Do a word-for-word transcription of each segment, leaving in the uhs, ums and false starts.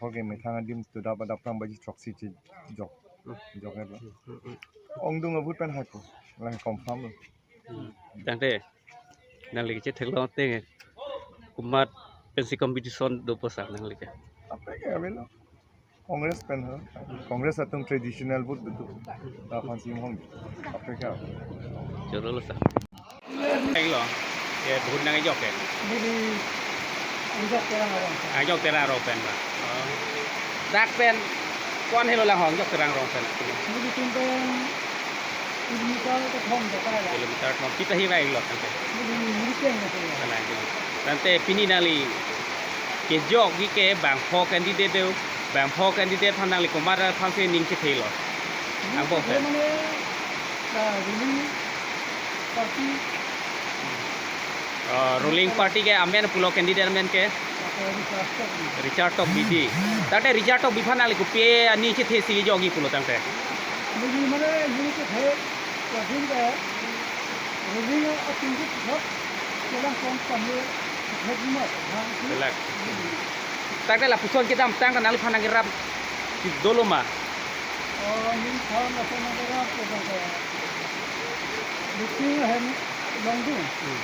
kethok ke methang adim tudap adap prang baji throksi chejok. Jok-etlo. Ongdung a-vote pen haipo. Lang confirm lo. Tangte. Nangli kechethek lo teng, komat pensi competition do pu sa nangli ke? Apa ke avelo? Congress pen ho. Congress atum traditional vote betul. Aphan si mohon. Apa ke? Choro lo sa. Ai lo. Ye, vote nangkejok ke? Neli, neli jok Terang arong. Ah, jok Terang arong pen ba. Oh. Dak pen ko-an helo lang hong jok Terang arong pen? Nelitum pen kilometer kethom ta pai la. Kilometer kethom. Pita hi vanglo tangte? Neli, neli keng na pai la. Kalang ke. Tangte pini nangli kejokji ke bangpho candidate do, bangpho candidate aphan nangli komat aphan si ning chethe lo? Nangpho pen. Mane, la, ruling party. Oh, ruling party ke amen pulo, candidate amen ke? Apa, Richard Tokbi. Richard Tokbi dei. Tangte Richard Tokbi aphan nangli kopi aning chethe si jokji pulo tangte? Neli mane aning chethe, lapen ke ruling atum ke thok, kelang kong kami chethe bima, bang si. Kelak. Tangte lapuson kedamtang ta nangliphan nangkerap dolo ma? Oh, neliphan lason nangkerap ke bang ke. Meeting ahem longdun. Hmm.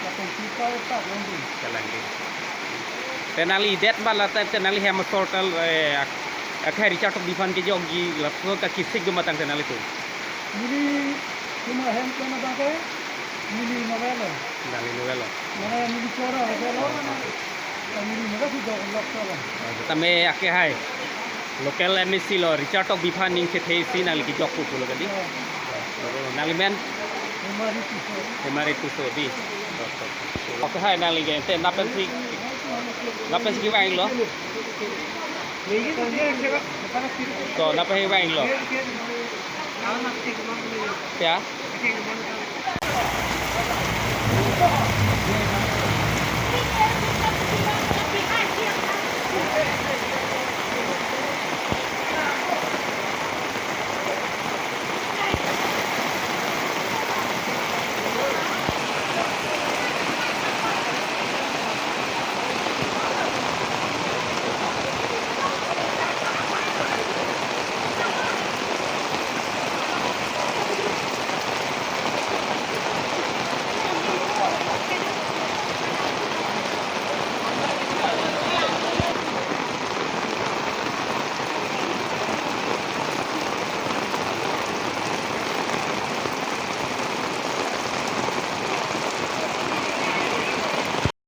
Lapen sipar tak longdun. Kalang ke. Te nangli det ma la te, te nangli hem asor tal, eh, ak-, akhai Richard Tokbi aphan kejokji lapuson ta kisik do ma tangte nanglitum? Neli sima hem kena bang ke, neli novel lo. Nangli novel lo. Mane neli chora lo, neli novel si jok lok chora. Tame akhai local M A C lo, Richard Tokbi aphan ning chethe si nangli kejok pu pulo kali. Oh. Oh, nangli men? Hemari Tisso. Hemari Tisso dei. Okay, hai nangli ke, te nangpensi, nangpensi kevanglo? To, nangpensi kevanglo? Ya?